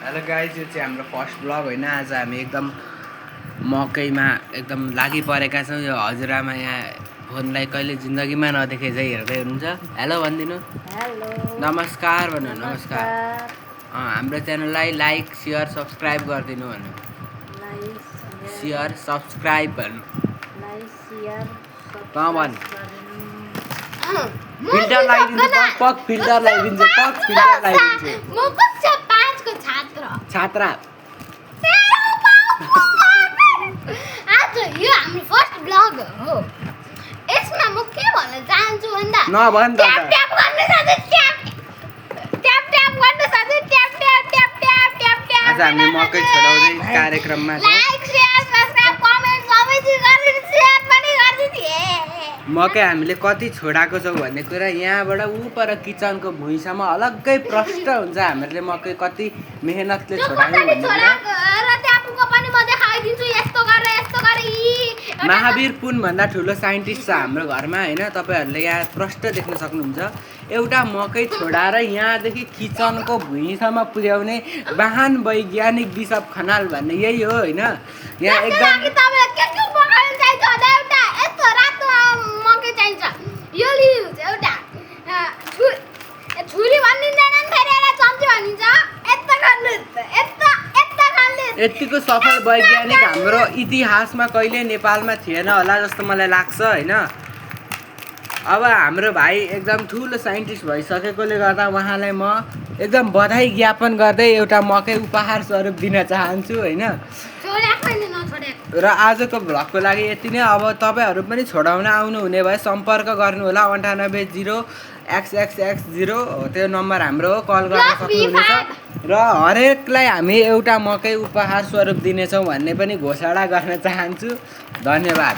Hello guys, यो चाहिँ हाम्रो फर्स्ट ब्लग होइन। आज हामी एकदम मकैमा एकदम लागि परेका छौँ। यो हजुरआमा यहाँ फोनलाई कहिले जिन्दगीमा नदेखे चाहिँ हेर्दै हुनुहुन्छ। हेलो भनिदिनु। हेलो नमस्कार भन्नु। नमस्कार। हाम्रो च्यानललाई लाइक सेयर सब्सक्राइब गरिदिनु भन्नु। सेयर सब्सक्राइब भन्नु। फिल्टर लगाइदिन्छु। पक फिल्टर लगाइदिन्छु। पक फिल्टर लगाइदिन्छु। म कक्षा 5 को छात्र। आज यो हाम्रो फर्स्ट ब्लग हो। यसमा म के भन्न चाहन्छु भन्दा नभन् त ट्याप ट्याप गर्न साथै ट्याप ट्याप ट्याप गर्न साथै tap tap tap tap tap tap. आज हामी मकै छोडाउँदै कार्यक्रममा छौँ। लाइक शेयर सब्स्क्राइब कमेन्ट सबै चिज गरिदिनु, शेयर पनि गरिदिनु। मकै हामीले कति छोडाएको छौँ भन्ने कुरा यहाँबाट ऊ पर किचनको भुइँसम्म अलग्गै प्रष्ट हुन्छ हामीले मकै कति मेहनतले छोडायौँ भन्ने कुरा। र ट्यापुको पनि म देखाइदिन्छु। यस्तो गरेर महावीर पुन भन्दा ठुलो साइन्टिस्ट छ हाम्रो घरमा होइन। तपाईँहरूले यहाँ प्रष्ट देख्न सक्नुहुन्छ। एउटा मकै छोडाएर यहाँदेखि किचनको भुइँसम्म पुर्याउने महान वैज्ञानिक बिशप खनाल भन्ने यही हो होइन। यहाँ एकदम यो लिन्छ एउटा छुरी भनिँदैन नि, फेरि यसलाई चम्ची भनिन्छ। यता खानु यता यता खानु। यतिको सफल वैज्ञानिक हाम्रो इतिहासमा कहिले नेपालमा थिएन होला जस्तो मलाई लाग्छ होइन। अब हाम्रो भाइ एकदम ठुलो साइन्टिस्ट भइसकेकोले गर्दा उहाँलाई म एकदम बधाई ज्ञापन गर्दै एउटा मकै उपहार स्वरूप दिन चाहन्छु होइन। र आजको भ्लगको लागि यति नै। अब तपाईँहरू पनि छोडाउन आउनुहुने भए सम्पर्क गर्नुहोला 9860XXX0 त्यो नम्बर हाम्रो हो। कल गर्न सक्नुहुनेछ। र हरेकलाई हामी एउटा मकै उपहार स्वरूप दिनेछौँ भन्ने पनि घोषणा गर्न चाहन्छु। धन्यवाद।